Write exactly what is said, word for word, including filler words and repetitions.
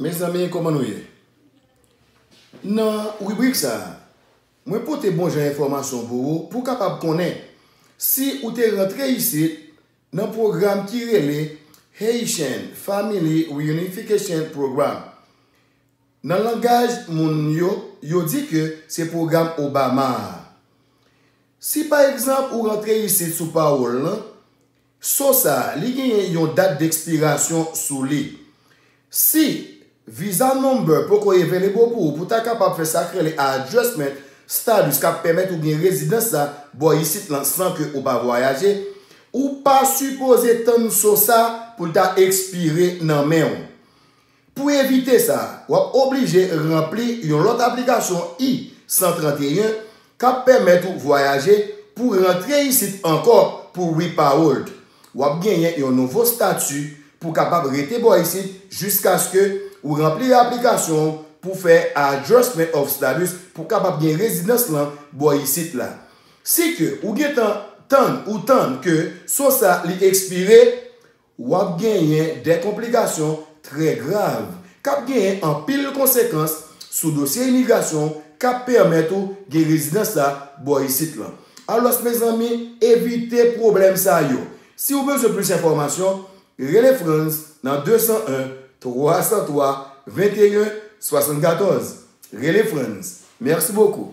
Mezanmi, kòman nou ye? Nan ribrik sa a, mwen pote bon jan enfòmasyon pou ou, pou w kapab konnen si ou te rantre isit nan pwogram ki rele Haitian Family Reunification Program. Nan langaj moun yo, yo di ke se pwogram Obama a. Si pa egzanp ou rantre isit sou pawòl lan, SOSA a, li genyen yon dat dekspirasyon sou li. Si visa number poko available pou ou, pou ta kapab fè sa k rele adjustment status k ap pèmèt ou gen rezidans la bò isit lan san ke ou pa vwayaje, ou pa sipoze tann SOSA pou l ta ekspire nan men w. Pou evite sa, w ap oblije ranpli yon lòt aplikasyon I san trant e en k ap pèmèt ou vwayaje pou rantre isit ankò pou reparoled. W ap genyen yon nouvo stati pou kapab rete bò isit jiskaske ou ranpli aplikasyon w pou fè adjustment of status pou kapab gen rezidans lan bò isit la. Si ke ou gentan tann ou tann ke SOSA li ekspire, w ap genyen de konplikasyon trè grav k ap genyen anpil konsekans sou dosye imigrasyon k ap pèmèt ou gen rezidans la bò isit lan. Alòs, mezanmi, evite pwoblèm sa yo. Si w bezwen plis enfòmasyon, rele Frantz nan de san en, twa san twa, venteyen, swasannkatòz. Rele Frantz. Mèsi bokou.